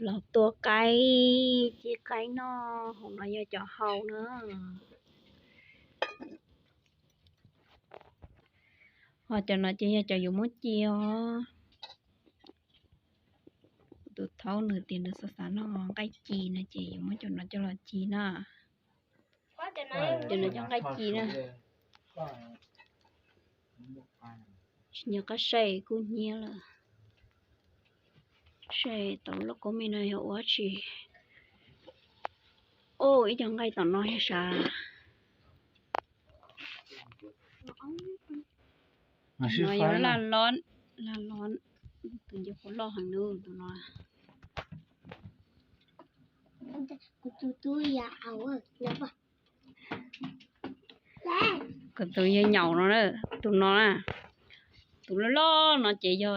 Los tua qaib, ci qaib noj, hauv no yog cov hau na. Ho cov no ces yog cov yuav muab ci os. Tus thaub nws tias nws xav xav noj nqaij ci no ces yuav muab cov no coj los ci na. Cov no cov nqaij ci na. Tsis nyiam qab saib kuj hnyiab lawm. Saib tau lub lauj kaub me no yog ua tsi. Ub, ib co nqaij tom no yog sav. No yog laj lob, laj lob, tus nce qhuav loj heev tus no. Kuv tus yawg nyaum no na, tus no na, tus loj loj no ces yog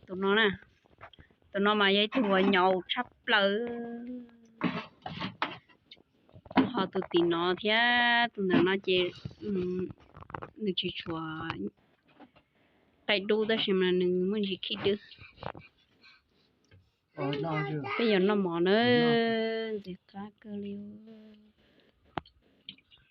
tus no na. Tus no mas yog ib tug uas nyaum tshaj plaws. Ho tus tim no thiab tus ntawm no ces nws tsis tshuav qaij dub tab sis mas nws muaj ntsis khib dub. Peb yog noj mov na, ntxim qab kawg li os.